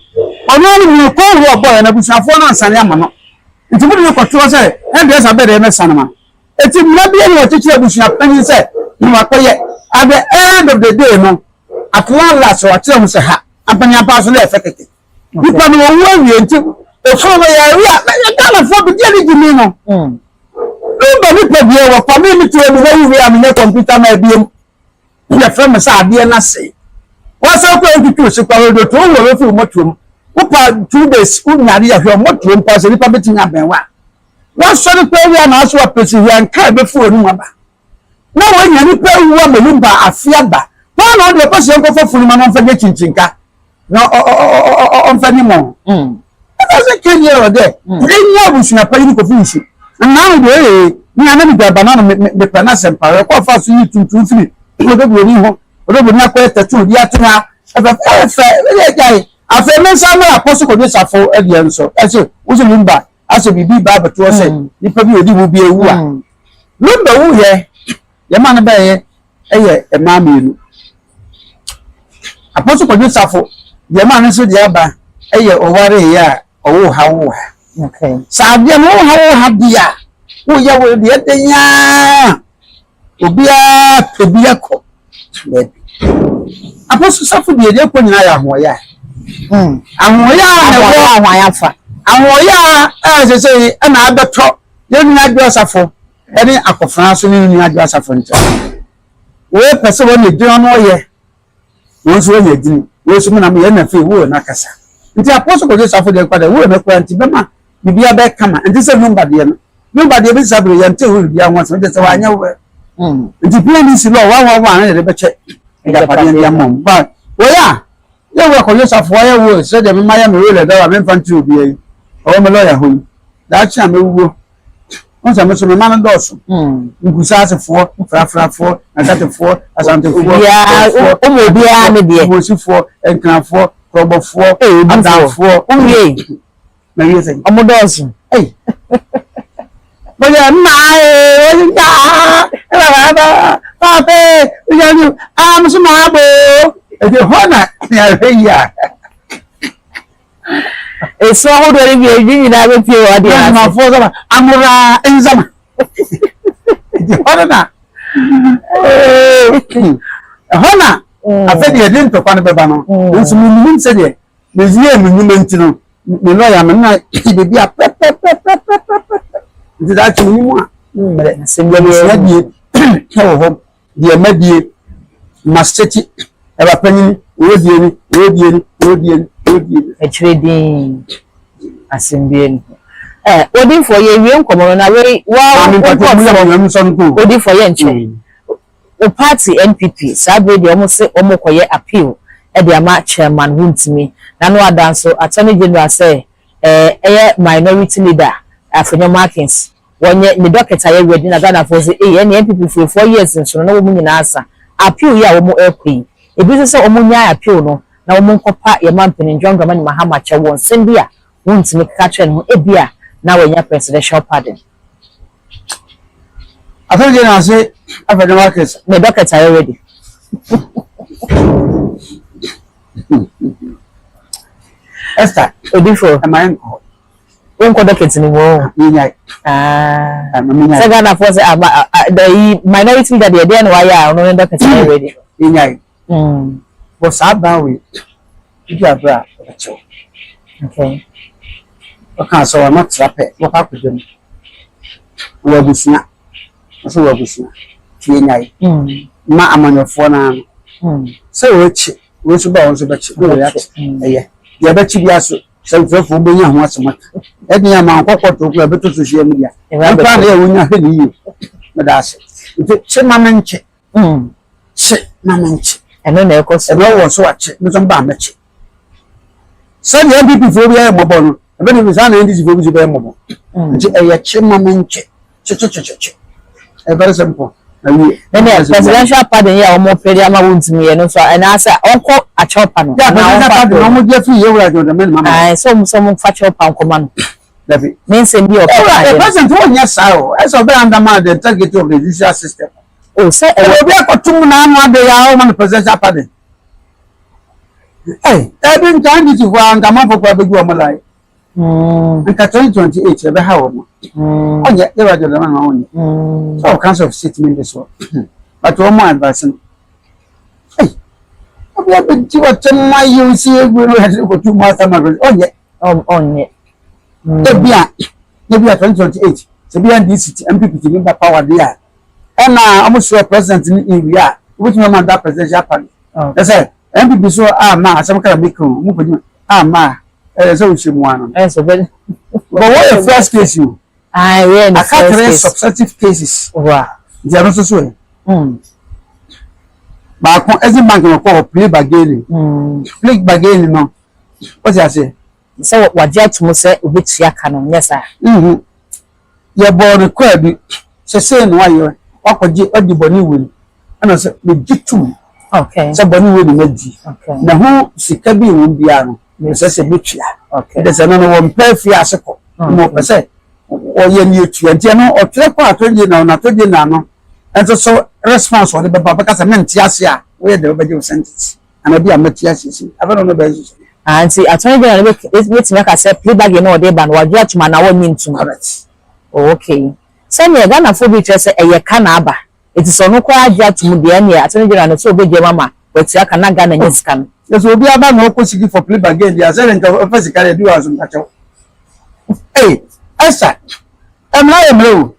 Ɔno ano mu kɔn wɔ ɔbɔ yɛ na abusuafoɔ no ansane ama no. Nti mo de no kɔtoɔ sɛ ɛndeɛ sɛ abɛdeɛ mɛsane ma. Eti mmara bi na wɔkyekyere abusua panyin sɛ na wakɔyɛ. At the end of the day no, at long last wɔakyerɛ ho sɛ ha ampanyampa so na ɛfɛ kɛkɛ. Nipa no wɔwu awie nti ofunu no yɛ awie a na Ghanafoɔ bi deɛ ne gyimi no. Lumba nipa bie wɔ fa me me tuo mi na wuwie a menyɛ kɔmputa ma ebiem. Yɛfrɛ me sɛ adeɛ no ase. Wɔsɛ kɔ ntwitwi si kwa wɔde to wɔ bɛfiri mmɔtoam. Wopa 2 days wonyare yɛ hwɛ mmɔtoam pa sɛ nipa bɛtumi abɛn wa. Wɔasɔre kɔ awia na aso apɛsi hwɛ nka ɛbɛfu wɔn mu aba. Na wɔanya nipa awu ama Lumba afe aba. Wɔn na ɔde ɔpɛ sɛ yɛnkɔfa funu ma na ɔmfa nyɛ kyinkyinka na ɔmfa ne mɔ. Ɛfɛ sɛ kenya wɔ dɛ ɛnyɛ abusua pa yi ne Kofi Nsu. Nna no deɛ ee ne ana me gya ba na no mepɛ na sɛmpa ɛkɔ fa so yi tuntum firi ɔdɔburoni ho ɔdɔburoni akɔyɛ tattoo de ato ha ɛfɛ ɛfɛ ɛyɛ gyae. Afei me nsa mmra Apostle Kwadwo Safo deɛ nso ɛsɛ wosɛ Lumba asɛ biribi ba abɛtoɔ sɛ nipa bi odi mu bi ewu a Lumba wuyɛ yɛma no bɛyɛ ɛyɛ mmaa mmienu. Apostle Kwadwo Safo deɛ ma no nso deɛ aba ɛyɛ ɔware yɛ a ɔwɔ ha wɔ ha. Sɛ adeɛ no wɔ ha wɔ ha deɛ a woyɛ wo deɛ ɛdɛ nyaa obiara pɛ bi akɔ baabi. Apostle Safo deɛ deɛ kɔ nyinaa yɛ ahoɔyɛ a ahoɔyɛ a na ɛwɔ ahoɔyɛ afa ahoɔyɛ a ɛsɛ sɛ ɛna abɛtɔ yɛn nua Adwo Safo ɛne akɔfra so ne nua Adwo Safo nkyɛn. Wei pɛ sɛ wɔn edwina no ɔyɛ wɔn nso wɔnyɛ adwini wei nso mu nam yɛn na afei wo na kasa. Nti Apostle Kwadwo Safo deɛ nkwa deɛ wo na kura nti bɛma biribiara bɛyɛ kama. Nti sɛ Lumba deɛ no Lumba deɛ bi sa bere yɛn te ho biribiara ho asɛm nti sɛ wanyɛ wo nti PNDC law 111 na yɛde bɛkyɛ agyapadeɛ de ama wɔn. Ba wɔyɛ a yɛ wura Kwadwo Safo ayɛ wo sɛ deɛ mema yɛ me wei lɛda a memfa nkyerɛ obiara yi ɔwɔ me lɔya hɔ yi daakye a mɛwuo wɔn sɛ me so mema no dɔɔso nkusaasefoɔ frafrafoɔ nakatefoɔ asantefoɔ obiara obiara ne deɛ mosifoɔ nkrafoɔ korɔbɔfoɔ adanfoɔ wowie na wie sɛ ɔmo dɔɔso. Ei bɔyɛ mmaa ee wɔn nyaa ɛna paapa ee wɔn nyɛ aa mo so maa bo ɛdi hɔ na yɛahwɛ yi a. Esu ahodoɔ no bi ebi nyinaa bɛpie wɔ adeɛ ase. Nanafoɔ sɛ amora nzama ɛdi hɔ no na ɛhɔ na afɛ deɛ ɛde ntɔkwa no bɛba no nso menim sɛdeɛ mewie me nnwuma nti no me lɔya me na biribi a pɛpɛpɛpɛpɛpɛ nti daakye menim a mmerɛ abusua die ɛwɔ hɔ deɛ madie masɛkyi ɛba panyin owó die ni owó die ni owó die ni owó die ni. Akyire din asɛmbie no ɛ odiifoɔ yɛ wie nkɔmɔ no na wei wa Maame mpatwa mu yɛ mo nsɔm ko. Odiifoɔ yɛ nkyɛn o party NPP saa bere deɛ wɔn se wɔn kɔyɛ appeal ɛde ama Chairman Wontumi na no ada nso Attorney General sɛ ɛyɛ Minority Leader Afenyo Markins wɔnyɛ ne docket a yɛ ready na Ghanafoɔ sɛ ɛyɛ ɛne NPP foɔ 4 years nso no na wɔn nyinaa asa appeal yi a wɔn ɛrekɔ yi ebi nso sɛ wɔn nyaa appeal no na wɔn nkɔpa yɛ mampanin John Dramani Mahama kyɛ wɔn nsɛm bi a wɔntumi keka kyerɛ ne ho ebi a na wɔanya presidential pardon. Attorney General se Afenyo Markins. Ne docket a yɛ ready. Esther. Odifo. Ɛma yɛn nkɔ. Wonkɔ docket no mu o. Menyae. Ah. Menyae. Sɛ Ghanafoɔ sɛ ama the minority leader deɛ deɛ na wayɛ a ɔno ne docket no ready. Menyae. Wɔ saa ban wei, wodi agorɔ a wɔbɛkyɛ wo. Okay. Wɔkaa sɛ wɔn tra pɛ, wɔkɔ akɔgya mu. Wɔ abusua, wɔsɛ wɔ abusua. Nti yɛnyae. Ma amanyɔfoɔ no ara no. Sɛ wɔakyi, wei nso ba a wɔn nso bɛkye, na wɔyɛ akye. Ɛyɛ. Deɛ ɛbɛkye biara so, sɛ mfɛfoɔ bɛnya ho asɛm aka. Ɛdeɛ ama nkɔkɔ to koraa ɛbɛtɔ social media. Ɛno koraa na ɛyɛ wonya hwɛ ne yie. Meda ase. Nti kye ma menkye. Kye na menkye. Ɛno na ɛkɔ so. Ɛno wɔ so akye, me nso mba a mɛkye. Sɛdeɛ NPP foɔ bi ayɛ mmɔbɔ no, ɛbɛne bi saa na NDC foɔ bi nso bɛyɛ mmɔbɔ. Nti ɛyɛ kye ma menkye. Kye kye kye kye kye. Ɛyɛ very simple. Na wie. Ɛnna presidential pardon yi a wɔn pɛ de ama wɔntumi yɛ no nso ɛna sɛ ɔnkɔ akyɛw pa no. Yeah, presidential pardon na wɔn gye afiri yɛwura John Dramani Mahama. Ayi sɛ wɔn sɛ wɔn fa kyɛw pa nkɔma no. Dabi. Ne nsɛm bi a ɔka Ewura, yɛ the no. president wɔnyɛ saa o. Ɛsɛ ɔbɛ undermine the integrity of the judicial system. O sɛ Ɛwɔ ɛwɔ obi akɔto mu n'ano ade ya ɔma no presidential pardon. Ɛy, ɛbi nka NDC fo a nka amanfo koraa bɛgu wɔn line. Nka 2028 ɛbɛha wɔn. Ɔnyɛ, yɛwura John Dramani Mahama ɔnyɛ. Sɛ ɔwɔ council of state members wɔ. But wɔn mo advice no. Ɛy, obi abɛgye wɔkyɛ mu ayɛ osi egu no yɛde kɔto mu asɛm a ɔnyɛ. Ɔnyɛ. Ebi a ebi a 2028 sɛ bi NDC ti NPP ti bi ba power de a ɛna wɔn sɛ president no ewie a wobɛtumi ama da presidential pardon. Ɛsɛ NPP so ama asɛm kara mi kan wɔn kɔ gyina ama ɛyɛ sɛ wohyɛ mu ano. Ɛsɛ bɛ. But wɔyɛ first case o. Ayi yɛ ne Aka first three case. successive cases. Wa. Nti ɛno nso so yɛ. Baako Exim Bank na ɔkɔ hɔ plea bargaining. Plea bargaining no wɔte aseɛ. Sɛ wagye ato mu sɛ obetua ka no nyɛ saa. Yɛbɔɔ no kwaadu sɛ sei na wayɛ wakɔgye ɔdi bɔne wei ɛna sɛ megye tom sɛ bɔne wei na madi na ho sika bi wɔ mu biara no ɛsɛ sɛ metua. Ɛde sɛ no no wɔmpɛ afie ase kɔ na ɔpɛ sɛ ɔyɛ ne etua nti ɛno ɔtwerɛ kɔ atɔgye na ɔno atɔgye na no ɛnso so response ɔde bɛba ɔbɛka sɛ mente ase a woyɛ deɛ wobɛgye wo sentence ana bi a mɛte ase si afei na ɔno bɛyɛ soso. Ah, nti attorney general no bɛtumi aka sɛ plea bargain na ɔde ba no wagye atom anaa wɔnnye ntom. Correct. Oh, okay. Sɛnea Ghanafoɔ bi kyerɛ sɛ ɛyɛ ka na aba. Eti sɛ ɔno koraa agye atom deɛ ɛneɛ attorney general no sɛ ɔbɛgye mu ama watua ka na Ghana nya sika no. Yɛ sɛ obi aba na ɔkɔ seek for plea bargain deɛ sɛ nka ɔfa sika deɛ bi wɔ aso nkakyɛw. Ee, Esther, mmara yɛ mmara o.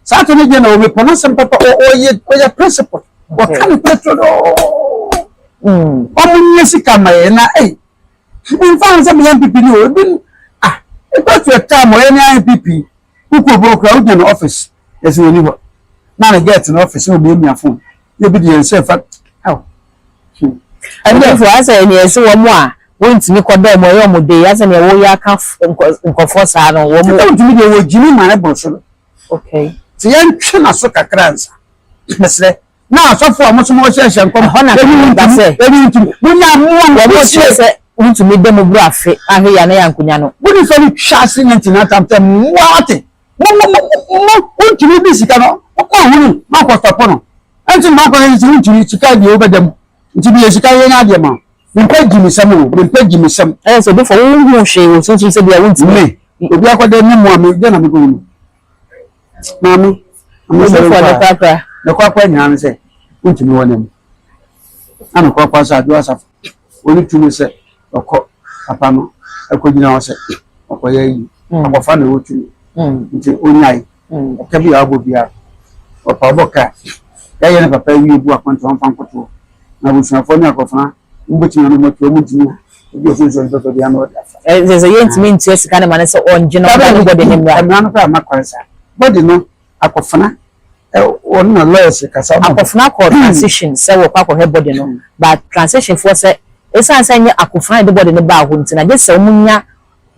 Saa attorney general wɔ mepɔ n'asɛm papa ɔyɛ ɔyɛ principle. Wɔka ne kura turo Ɔmo nyɛ sika ma yɛ na ɛy nfa ho sɛ meyɛ NPP ni o ebi ah ebe to a time ɔyɛ ne NPP kuku oboro kura wogyina no office yɛsɛ wɔn ni hɔ na ne get no office na omiamia phone na ebi de yɛn nsa fa aw. Ɛnna fo asɛ ɛnna ɛsɛ wɔn a wɔntumi kɔ dɛ wɔn ɛyɛ wɔn de asɛ nea wɔyɛ aka nkɔfoɔ saa no wɔn. Sɛ wɔntumi deɛ wɔ gyimi ma ne bɔ so no. Okay. Ti yɛn twe na so kakra nsa mesrɛ na asɔfo a wɔn nso wɔhyɛhyɛ nkɔm. Ɛhɔ na ebi ba sɛ. Ebi ntumi munya mmoa Wɔn kyerɛ sɛ wɔntumi dɛ mo buru afe ahwɛ yɛ anayɛ nkonya no. Wọ́n ní sọ́ni twa ase ní ntina tam sɛ mmoa ate mo mo mo mo wontumi bi sika no wokɔ ahunu ma akɔ stɔpo no ɛnti ma akɔ yɛ sɛ wontumi sika deɛ wobɛda mu nti bi yɛ sika yɛ nyɛ adeɛ ma mempɛ gyimisɛm o, mempɛ gyimisɛm. Ɛyɛ sɛ obi fɔ wɔn hu hwee wɔ sunsun sɛ bia wɔntumi. Me obi akɔda ne mu a me deɛ na mekɔ hu no maame. Obi fɔ ne korakora. Ne korakora nyinaa ne sɛ wontumi wɔ ne mu na ne korakora sɛ adwo asafo wɔne tumi sɛ ɔkɔ papa no ɛkɔgyina hɔ sɛ ɔkɔyɛ ayi akɔfa na ɛwɔ tumi nti onyae ɔka bi a ɔbɔ biara ɔpa ɔbɔ ka yɛayɛ ne papa awie bu akɔnta ɔmfa nkotoɔ na abusuafoɔ ne akɔfena wobɛtumi ano matu ɔmo ntumi a obi ɔsunsuan ne papa bi ano ɔde afa. Ɛsɛ sɛ yɛntumi ntua sika ne ma ne sɛ ɔngye na ɔda ne bɔde ne mmra. Mmara no koraa ma kwan saa bɔde no akɔfena ɔno na lawyers kasa. Akɔfena kɔ transition sɛ wɔkɔ akɔhwɛ bɔde no, but transition foɔ sɛ ɛsiane sɛ nyɛ akɔfena de bɔde no baa hɔ nti na gye sɛ wɔn nya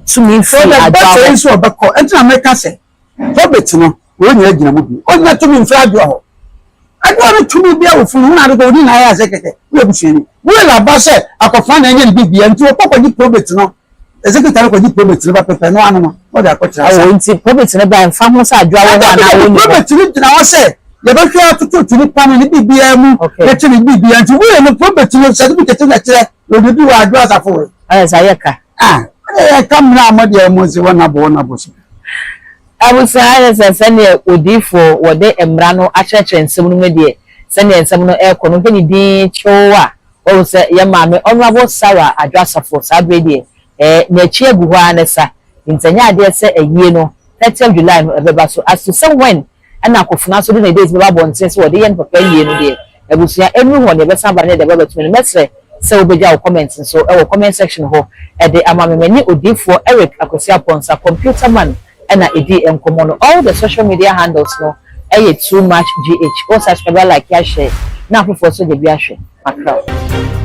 tumi firi adwa hɔ. Nso ɔbɛkɔ ɛnti na mɛka sɛ probate no wɔn nyinaa gyina mu bi ɔnya tumi mfiri adwa hɔ. Adwa no tumi bi a wɔfunu ho na adekɔ wɔde nyinaa yɛ asɛ kɛkɛ wɔyɛ busuani wɔyɛ laba sɛ akɔfena na ɛnyɛ ne bibia nti wɔkɔ kɔgye probate no executive no kɔgye probate no ba pɛpɛ no ano no wɔde akɔkyerɛ asa. Awɔ nti probate no ba nfa ho sɛ adwa wɔ hɔ anaa wɔn ni hɔ. Probate no gyina hɔ sɛ yɛbɛhwɛ atoto nipa no ne biribiara mu yɛkyɛ ne biribiara nti wɔyɛ no probate no certificate na kyerɛ na obi wɔ adwa asafo wɔ. Ayɛ sɛ ayɛ ka. Ah. Ɛyɛ ka mmerɛ a mo deɛ mo nse wɔn abo wɔn abo so. Abusua ayɛ sɛ sɛdeɛ odiyifoɔ wɔde mmara no akyerɛkyerɛ nsɛm no mu deɛ, sɛdeɛ nsɛm no ɛrekɔ no, hwɛ ne din kyɛw a wɔhu sɛ yɛ maame Honourable Sarah Adwo Asafo saa bere deɛ n'akyi agu hɔ ara ne sa. Nti ɛnyɛ adeɛ sɛ ayie no 30th July no ɛbɛba so. As to sɛ when ɛna akofena nso de ne date bɛba abɔnten sɛ wɔde yɛ no papa yie no deɛ, abusua, ɛnuru hɔ ne yɛbɛsan aba ne yɛde aba bɛtumi no. Mɛsrɛ sɛ wobɛgya wo comment nso ɛwɔ comment section hɔ ɛde ama me. M'ani Odiyifoɔ Eric Akwasi Apɔnsa, Computer Man, ɛna ɛdi nkɔmmɔ no. All the social media handles no ɛyɛ Too Much GH. Wo subscribe, like, ahyɛ na afoforɔ nso de bi ahwɛ makraw.